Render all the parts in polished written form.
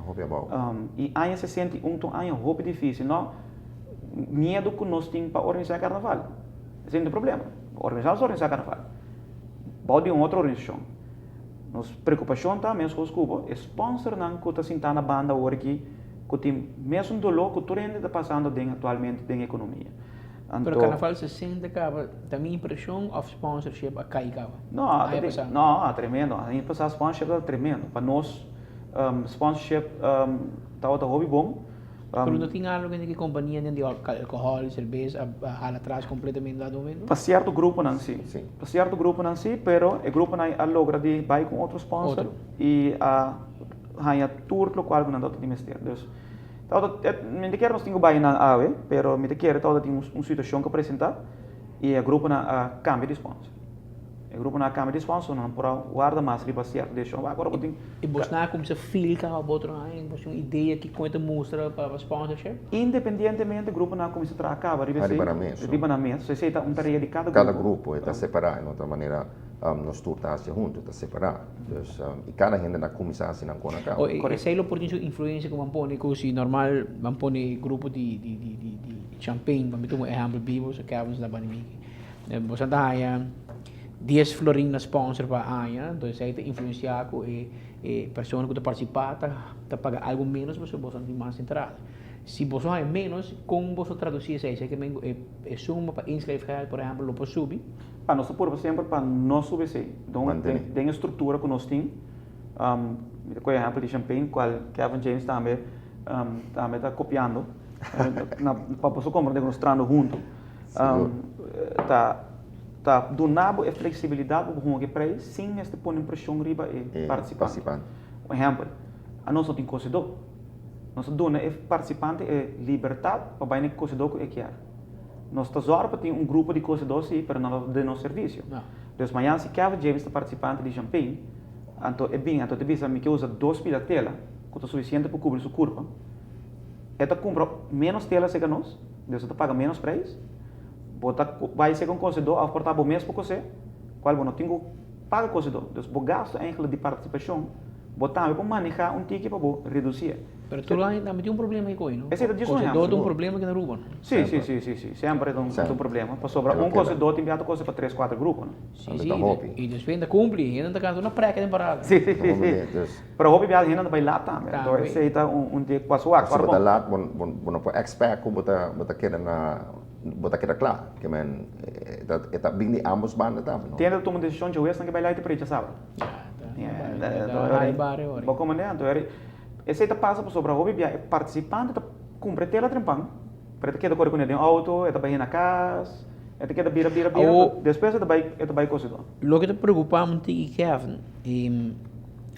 Hopi abou. E aña 61 ta un aña hopi difícil, no miedu ku nos tin pa organisá karnaval. Esei no ta problema. Organisá nos ta organisá karnaval. Bou di un otro organisashon. Nos preokupashon ta meskos ku bo, e sponsornan ku ta sintá na banda awor aki ku tin mesun doló ku tur hende ta pasando den aktualmente den ekonomia. Pero Anto. Carnaval 60 caba, ta mi impresion of sponsorship a cay caba? No, Aña pasa. no, tremendo. Aña pasa sponsorship ta tremendo. Pa nos sponsorship tabata hopi bon. Pero no tin algo di companianan di alcohol, cerveza a hala atras completamente dado momento? Pa cierto gruponan si. Si. Pa cierto gruponan si, pero e gruponan a logra di bay cu otro sponsor Otro. y a haña tur locual cu nan tabata tin mester. Dus tabata, mi ta kere nos tin cu bay nan awe, pero mi ta kere tabata tin un situacion cu a presenta y e gruponan a cambia di sponsor. E gruponan a cambia di sponsor, nan por a warda mas riba cierto decision. Wak ora bo tin. Y bosnan a cuminsa feel caba bo otro aña? Bos tin un idea kiko e ta mustra pa sponsorship? Independientemente gruponan a cuminsa traha caba riba esey. Riba nan mes. Riba nan mes. So esey ta un tarea di cada grupo. Cada grupo e ta separa, en otro manera nos tur ta haci hunto, ta separa. Dus y cada hende ta cuminsa haci nan con a caba. O esey lo por tin su influencia cu ban pone cu si normal ban pone grupo di di champagne, pa mi tuma un ehempel bibo, so Kevin ta bani mi. Boso ta haña dies florin na sponsor pa aña, entonces esei ta influenciá ku e e persona ku ta partisipá ta ta paga algu ménos pasobra boso tin mas entrada. Si boso haña ménos, kon boso tradusí esei? Esei ke men ku e e suma pa inschrijfgeld por ehèmpel lo por subi? Pa nos ta purba semper pa no subi esei. Don Mantené. den den e struktura ku nos tin, mi ta kohe ehèmpel di Champagne kual Kevin James tambe tambe ta kopiando na pa boso komprende ku nos trahando huntu. Sigur. Ta ta duna bo e flexibilidad pa bo hunga ku e prijs sin mester pone presion riba e E participante. participante. Un ehempel, anos no tin cosedó. Nos ta duna e participante e libertad pa bai na e cosedó ku e kier. Nos ta zòrg pa tin un grupo di cosedó si, pero nan lo ta den nos servicio. Ja. Dus mañan si Kevin James ta participante di Champagne, anto e bin anto e ta bisa mi ke usa dos pida tela ku ta suficiente pa kubri su kurpa, e ta kumpra ménos tela serka nos, Dus bo ta paga ménos preis. Bo ta bai serka un kosedó òf por ta bo mes por kosé, kual bo no tin ku paga kosedó. Dus bo gastu eigentlik di partisipashon, bo tambe por manehá un tiki pa bo redusí e. Pero tur aña tambe tin un problema aki koe, no? Esei ta djis un Kosedó ehèmpel. ta un problema aki na Aruba, no? Sí, sí, sí, sí, sí. Semper e ta un problema. Pasobra un kosedó tin bia ta kose pa tres, kuater grupo, no? Sí, sí. I despues ta kumpli, hende ta kanta una prèk den parada. Sí, sí, sí, sí. Pero hopi biaha hende ta bai lat tambe, anto esei ta un di e kos wak. Si bo ta lat bo no por expect ku bo ta bo ta keda na bo ta keda kla. Ke men e ta bin di ambos banda tambe no. Tin hende ta tuma desishon djawees nan ke bai lait precha sabado. Bo komende anto esei ta pasa pasobra hopi biaha e partisipante ta kumpra e tela trempan pero e ta keda kore kuné den outo, e ta bai hina kas, e ta keda bira bira bira despues e ta bai e ta bai kosedó. Loke ta preokupa mi tiki Kevin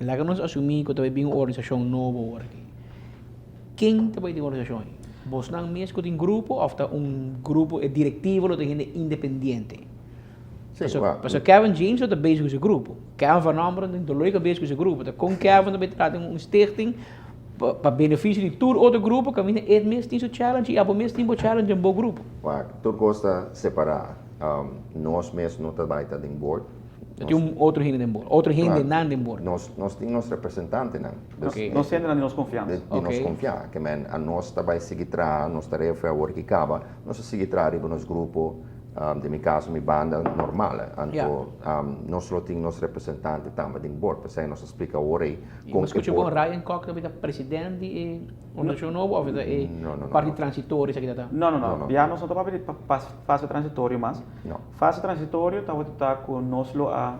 Laga nos asumí ku ta bai bin un organisashon nobo awor aki. Ken ta bai den organisashon ei? Bosnan mes ku tin grupo òf ta un grupo e direktivo lo ta hende independiente? Sí, wak. Pasobra Kevin James lo ta bezig ku su grupo. Kevin van Ommeren tin doló di kabes ku su grupo. Ta kon Kevin ta bai trata un stichting pa benefisio di tur otro grupo kaminda e mes tin su challenge i abo mes tin bo challenge den bo grupo. Wak, tur kos ta separá. Nos mes no ta bai ta den board. No tin un otro hende den board. Otro hendenan den board. Nos, nos tin nos representantenan. Dus, Nos hendenan di nos konfiansa. Di nos konfiansa. Ke men a nos ta bai sigui traha, nos tarea for awor ki kaba, nos ta sigui traha riba nos grupo, den mi kaso mi banda normal. Anto nos lo tin nos representante tambe den board. P'esei nos ta splika awor ei I kon bo e skucha bon, board. Ryan Kok ta bita president di e organisashon nobo òf e ta e No, no, no, parti no. transitorio esaki ta ta? No, no, no. No, no. Ya nos no ta papia di fase transitorio mas. No. Fase transitorio tabata ta ku nos lo a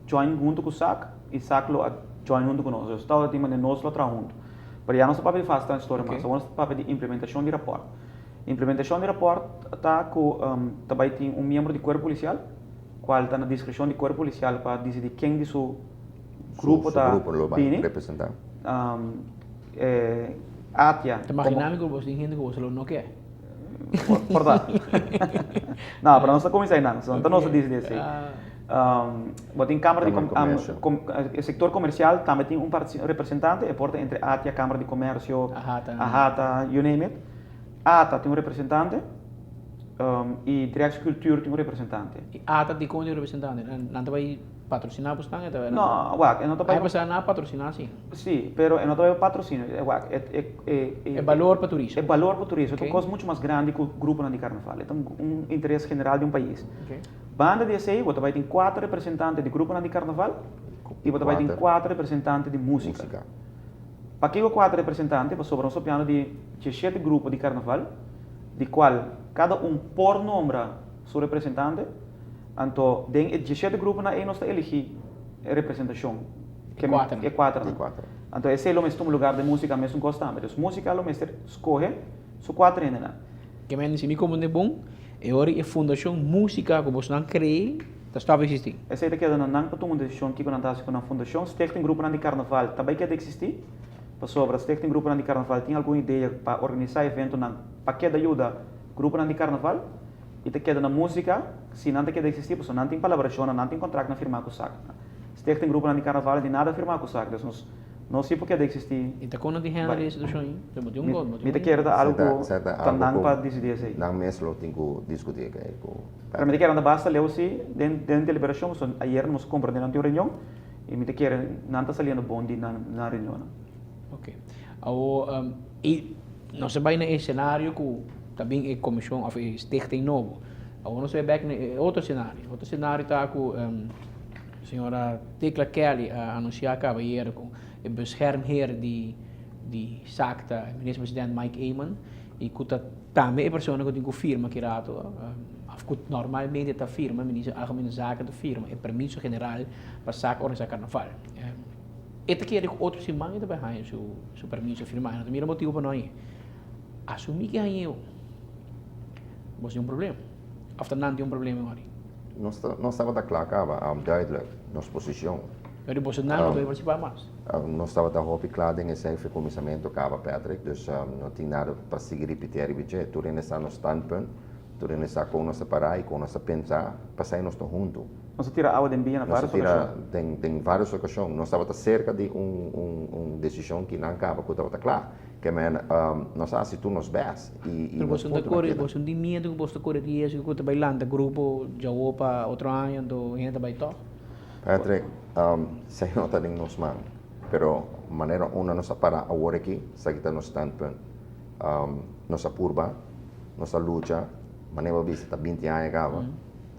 join huntu ku sak i sak lo a join huntu ku nos. Dus tabata tin manera nos lo a traha huntu. Pero ya nos ta papia di fase transitorio mas. Awor nos ta papia di implementashon di rapòrt. Implementashon di rapòrt ta ku ta bai tin un miembro di kuerpo polisial kual ta na diskreshon di kuerpo polisial pa disidí ken di su grupo Su ta grupo lo bai bini. representá. E ATIA Ta imaginá mi ku bo tin hende ku bo lo no ke. Por ta. No, pero nos ta cuminsa einan. So, no nos dice esey. Bo tin Cámara di e sector comercial tambe tin un representante, e por ta entre ATIA, Cámara di Comercio, Ahata, Ahata, you name it. ATA tin un representante. I Directie Cultuur tin un representante. I ata dikon tin un representante? Nan ta bai patrosiná bosnan? E ta bai No, wak, e no ta bai. Ai pasá nan a patrosiná si. Si, pero e no ta bai pa patrosinio. Wak, e e e. E balor pa turismo. E balor pa turismo. E ta un kos muchu mas grandi ku gruponan di karnaval. E ta un interes general di un pais. Banda di esei bo ta bai tin kuater representante di gruponan di karnaval i bo ta bai tin kuater representante di músika. Pakiko kuater representante? Pasobra nos ta piano di diesshete grupo di karnaval, di kual kada un por nombra su representante. Anto den e diesshete gruponan ei nos ta eligí e representashon, e kuaternan. Anto esei lo mester tuma lugar den músika mesun kos tambe. Dus músika lo mester skohe su kuater hendenan. Ke men si mi komprende bon, e ora e fundashon músika ku bosnan kree ta stòp eksistí. Esei ta keda na nan pa tuma un desishon kiko nan ta hasi ku nan fundashon. Stichting Gruponan di Karnaval ta bai keda eksistí, pasobra Stichting Gruponan di Karnaval tin algun idea pa organisá eventonan pa keda yuda gruponan di karnaval i ta keda na músika si nan ta keda eksistí pasobra nan tin palabrashonnan, nan tin kontraktnan firmá ku sak. Stichting Gruponan di Karnaval no tin nada firmá ku sak, dus nos No si por keda existi. I ta kon no tin hende den e situashon ei? Bo tin un gol, bo tin Mi ta kere ta algu ku ta nan pa disidí esei. Nan mes lo tin ku diskutí e ku. Pero mi ta kere nan ta basta leu si den den deliberashon pasobra ayer nos komprendé nan tin un reunion i mi ta kere nan ta saliendo bon di nan nan reunionnan. Ok. Awor i nos a bai na e senario ku ta bin e komishon òf e stichting nobo. Awor nos a bai bèk na e otro senario. Otro senario ta ku. Señora Tecla Kelly a anuncia caba ayera cu e beschermheer di di sac ta e minister president Mike Eman y cu ta tambe e persona cu tin cu firma ki rato of cu normalmente ta firma, minister Algemene Zaken ta firma e permiso general pa sac organisa carnaval. E ta kere cu otro siman e ta bay haya su su permiso firma, no ta mira motibo pa no hañ'e. Asumi cu e hañ'e bo tin un problema of ta nan tin un problema awor. Nos ta nos tabata kla kaba, duidelijk, nos posishon. Pero boso nan no ta partisipá mas? Nos tabata hopi kla den esei for kuminsamentu kaba, Patrick, dus no tin nada pa sigui ripití ariba dje. Tur hende sa nos standpunt, tur hende sa kon nos ta pará i kon nos ta pensa, pasei nos ta huntu. Nos a tira awa den biña na vários okashon. Nos a tira den den vários okashon. Nos tabata serka di un un un desishon ki nan kaba ku tabata kla. Ke men nos a hasi tur nos best i Pero nos boso no ta punto na kore, keda. boso no tin miedu ku boso ta kore riesgo ku ta bai lanta grupo djawo pa otro aña anto hende ta bai tòg? Patrick, Esei no ta den nos man, pero manera unda nos a para awor aki, esaki ta nos standpunt. Nos a purba, nos a lucha, manera bo a bisa ta binti aña kaba,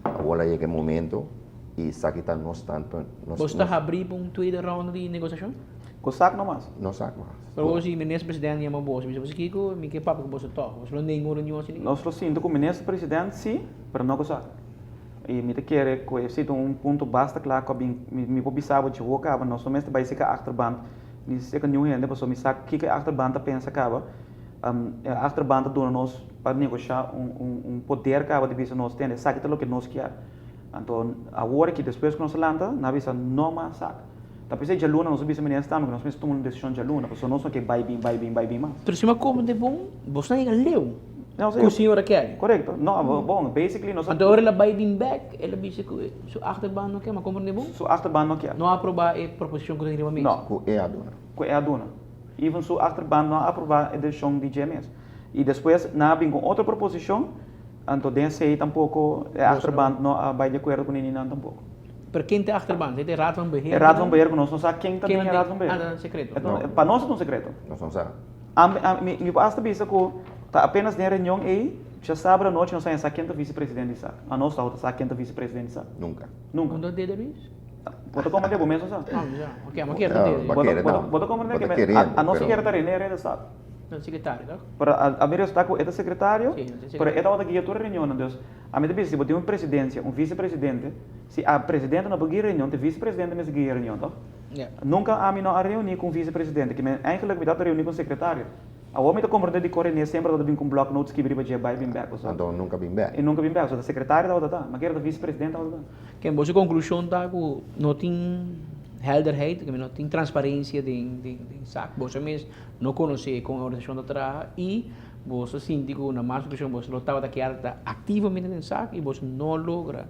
awor a yega e momento i esaki ta nos standpunt. Boso ta habrí pa un tweede ronda di negosiashon? Ku sak nomas. No sak mas. Pero bo si minister president yama boso bisa boso kiko mi ke papia ku boso tòg. Boso lo nenga un reunion asina? Nos lo sinta ku minister president si, pero no ku sak. I mi ta kere ku esei ta un punto basta kla ku a bin mi por bisa bo dje kaba nos no mester bai seka achterband ni seka niun hende pasobra mi sa kiko e achterband ta pensa kaba. E achterband ta duna nos pa negosha un un un poder kaba di bisa nos tende esaki ta loke nos kier. Anto awor aki despues ku nos a lanta nan a bisa no mas sak. Ta p'esei djaluna nos a bisa minister tambe ku nos mester tuma un desishon djaluna pasobra nos no ke bai bin bai bin bai bin mas. Pero si mi a komprende bon, bos no a yega leu ku señora Kelly. Korekto. No, bon, basically nos a. Anto ora el a bai bin bèk, el a bisa ku su achterban no ke, mi a komprende bon? Su achterban no ke. No a aprobá e proposishon ku ta riba mesa. No. Ku e a duna. Ku e a duna. Even su achterban no a aprobá e desishon di dje mes. I despues nan a bin ku otro proposishon, anto den esei tampoko e achterban no a bai di akuerdo ku nini nan tampoko. Pero ken ta e achterban? E ta e Raad van Beheer? E Raad van Beheer ku nos no sa ken ta den e Raad van Beheer. Ah, ta sekreto. Pa nos e ta un sekreto. Nos no sa. Mi por asta bisa ku ta apenas den e reunion ei, djasabra anochi nos a haña sa ken ta visepresident di sak. Anos tabata sa ken ta visepresident di sak. Nunka. Nunka. Unda dede Luis? Bo ta komprende bo mes no sa. Ah, mi sa. Oke, amo kier ta dede. Bo ta komprende ke anos kier ta Rene Rede Stad. Ta sekretario, toch? Pero a mi resulta ku e ta sekretario, pero e tabata guia tur e reunionnan. Dus ami ta bisa si bo tin un presidensia, un visepresidente, si a presidente no por guia reunion, ta e visepresidente mester guia reunion, toch? Nunka ami no a reuní ku un visepresidente, ke men eigenlijk mi tabata reuní ku un sekretario. Awor mi ta komprendé dikon Rene semper tabata bin ku un blòk notes skibi riba dje bai bin bèk osó. Anto nunka bin bèk. E nunka bin bèk, so ta sekretario tabata ta, ma kere ta visepresidente tabata ta. Ken bo su konklushon ta ku no tin helderheid, no tin transparensia den den sak, boso mes no konosé kon e organisashon ta traha i boso sinti ku na mas okashon boso lo tabata kier ta aktivamente den sak i boso no logra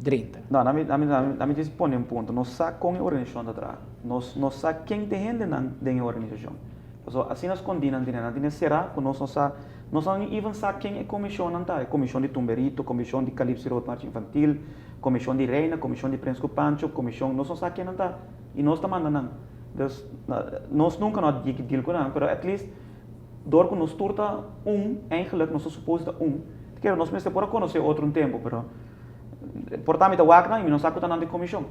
drenta. No, na mi na mi na mi djis pone un punto, nos sa kon e organisashon ta traha, nos nos sa ken ta e hendenan den e organisashon. Pasobra asina skondí nan tene, nan tene será ku nos no sa, nos no ni even sa ken e komishonnan ta, e komishon di Tumberito, komishon di Kalipsi Road March Infantil, komishon di Reina, komishon di Prens ku Pancho, komishon, nos no sa ken nan ta i nos ta manda nan. Dus, nos nunka no a deal ku nan, pero at least dor ku nos tur ta un, eigenlijk nos ta supos ta un, ta kere nos mester por a konosé otro un tempu, pero por ta mi ta wak nan i mi no sa ku ta nan di komishon.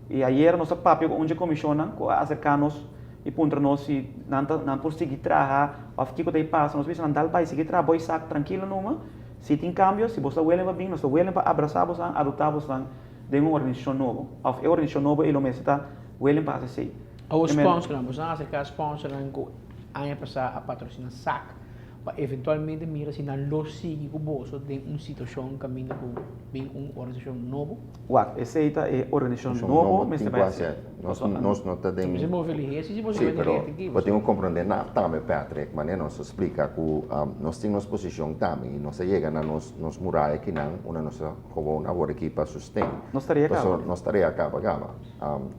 I ayera nos a papia ku un dje komishonnan ku a aserká nos i puntra nos si nan ta nan por sigui traha òf kiko ta e pasa. Nos bisa nan dal bai sigui traha bo Isaac trankilo numa. Si tin kambio, si bo ta welen pa bin, nos ta welen pa abrasá bosan, adoptá bosan den un organisashon nobo. Òf e organisashon nobo ei lo mester ta welen pa hasi esei. Awor sponsornan, bosan a aserká sponsornan ku aña pasá a patrosiná sac pa eventualmente mira si nan lo sigui ku boso den un situashon kaminda ku bin un organisashon nobo? Wak, esei ta e organisashon nobo mester bai hasi. Nos no ta den. Mester move lihé si boso Sí, bende pero hende aki. bo tin ku komprondé na tambe Patrick, manera nos a splika ku nos tin nos posishon tambe i nos a yega na nos nos muraya akinan unda nos a gewoon awor aki pa sosten. Nos tarea kaba. Pasobra nos tarea kaba kaba.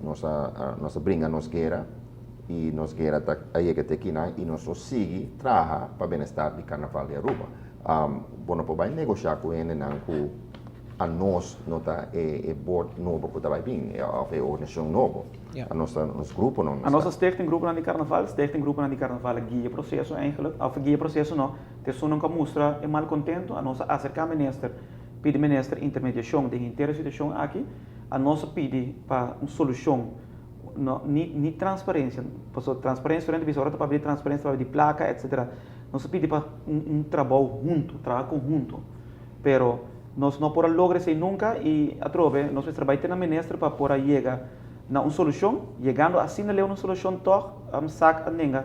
Nos a nos a bringa nos guera i nos guera ta a yega te akinan i nos lo sigui traha pa benestar di Karnaval di Aruba. Bo no por bai negoshá ku hendenan ku a nos no ta e board nobo ku ta bai bin òf e organisashon nobo. A nos ta nos gruponan. A nos ta stichting gruponan di karnaval, stichting gruponan di karnaval a guia e proseso eigenlijk, òf a guia e proseso no, ta esunnan ku a mustra e malkontento, a nos a aserká minister, pidi minister intermediashon den henter e situashon aki, a nos a pidi pa un solushon, no ni ni transparensia, pasobra transparensia solamente bisa ora ta papia di transparensia ta papia di plaka etcetera, nos a pidi pa un un trabou huntu, traha konhunto, pero nos no por a logra esei nunka i atrobe nos mester bai te na minister pa por a yega na un solushon, yegando asina leu na un solushon tòg sak a nenga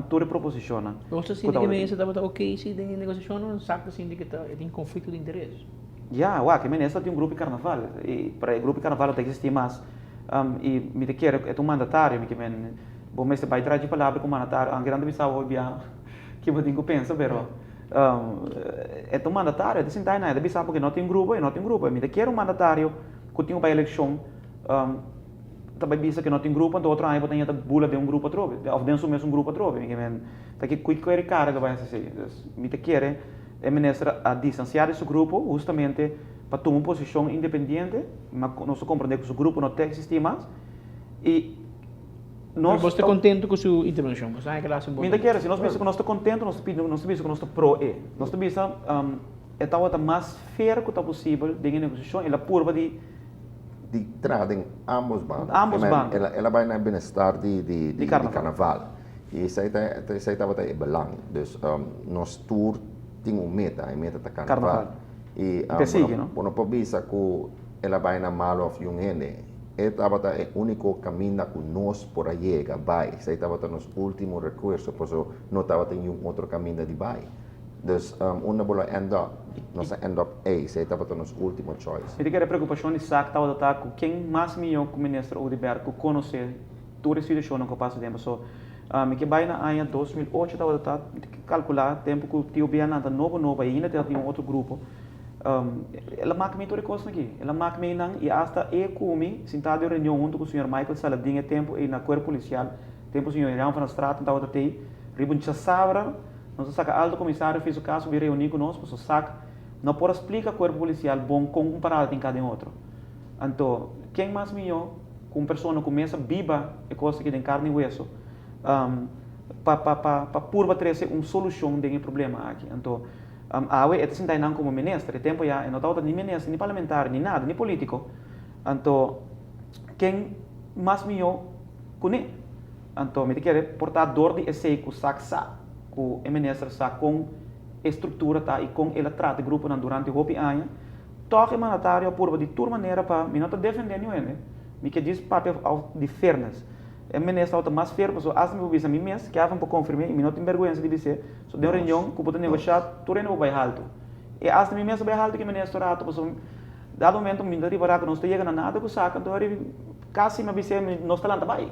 tur e proposishonnan Nos ta ku sinti ku e tabatin. minister tabata ok si den e negosiashonnan, sak ta sinti ku e tin konflikto di interes. Ya, wak, e minister tin un grupo di karnaval i pero e grupo di karnaval no ta eksistí mas i mi ta kere e ta un mandatario, mi ke men bo mester bai tras dje palabra ku mandatario, aunke nan ta bisa bo bia ke bo tin ku pensa pero e ta un mandatario, e ta sinta einan, e ta bisa bo ku e no tin grupo, e no tin grupo. Mi ta kere un mandatario ku tin ku bai elekshon ta bai bisa ku e no tin grupo, anto otro aña bo ta yeta bula den un grupo atrobe òf den su mesun grupo atrobe. Mi ke men ta ke ku kere kara lo bai hasi esei. Dus mi ta kere e minister a distansiá di su grupo hustamente pa tuma un posishon independiente, ma nos ta komprendé ku su grupo no ta eksistí mas i Pero bos ta contento cu su intervencion? Bos ta haña cu el a haci un bon Mi ta trabou? kere, si nos bisa cu nos ta contento, nos ta pidi, nos ta bisa cu nos ta pro e. Nos ta bisa e tabata mas fair cu ta posibel den e negociacion, el a purba di. Di traha den ambos banda. Ambos banda. El a, el a bai na e benestar di, di, Di di carnaval. carnaval. Y esey ta, esey tabata e belang. Dus nos tur tin un meta, e meta ta carnaval. Carnaval. Y Te sigui, no? bo no por bisa cu el a bai na malo of yun hende. E tabata e úniko kaminda ku nos por a yega bai. Esei tabata nos último rekuerso, paso no tabatin niun otro kaminda di bai. Dus, unda bo lo end up? Nos a end up ei. Esei tabata nos último choice. Mi ta kere preokupashon di sak tabata ta ku ken mas mihó ku Minister Oduber ku konosé tur e situashonnan ku a pasa den. Paso mi ke bai na aña 2008 tabata ta, mi ta kalkulá tempu ku TOB a lanta nobo nobo ainda tabatin un otro grupo. El a mak mi tur e kosnan aki. El a mak mi einan i asta e ku mi sintá den reunion huntu ku señor Michael Saladin e tempu ei na Kuerpo Polisial, tempu señor Jan van der Straten tabata tei. Riba un djasabra nos a saka alto komisario Fiso Castro bin reuní ku nos pasobra sak no por a splika Kuerpo Polisial bon kon un parada tin ka den otro. Anto ken mas mihó ku un persona ku mes a biba e kos aki den karni i weso pa pa pa purba trese un solushon den e problema aki. Anto Awe e ta sinta einan komo minister, e tempu ya e no tabata ni minister, ni parlamentario, ni nada, ni politiko. Anto ken mas mihó kuné? Anto mi ta kere por ta dor di esei ku sak sa ku e minister sa kon e struktura ta i kon el a trata e gruponan durante hopi aña. Tòg e mandatario a purba di tur manera pa, mi no ta defendé niun hende, mi ke djis papia di fairness. E minister tabata mas fair pasobra asta mi por bisa mi mes, Kevin por konfirm'é i mi no tin bèrgwensa di bis'é, So den un reunion ku bo ta negoshá tur hende bo bai haltu. E asta mi mes a bai haltu ku e minister rato pasobra dado momento mi ta ripará ku nos ta yega na nada ku saka anto kasi mi a bis'é nos ta lanta bai.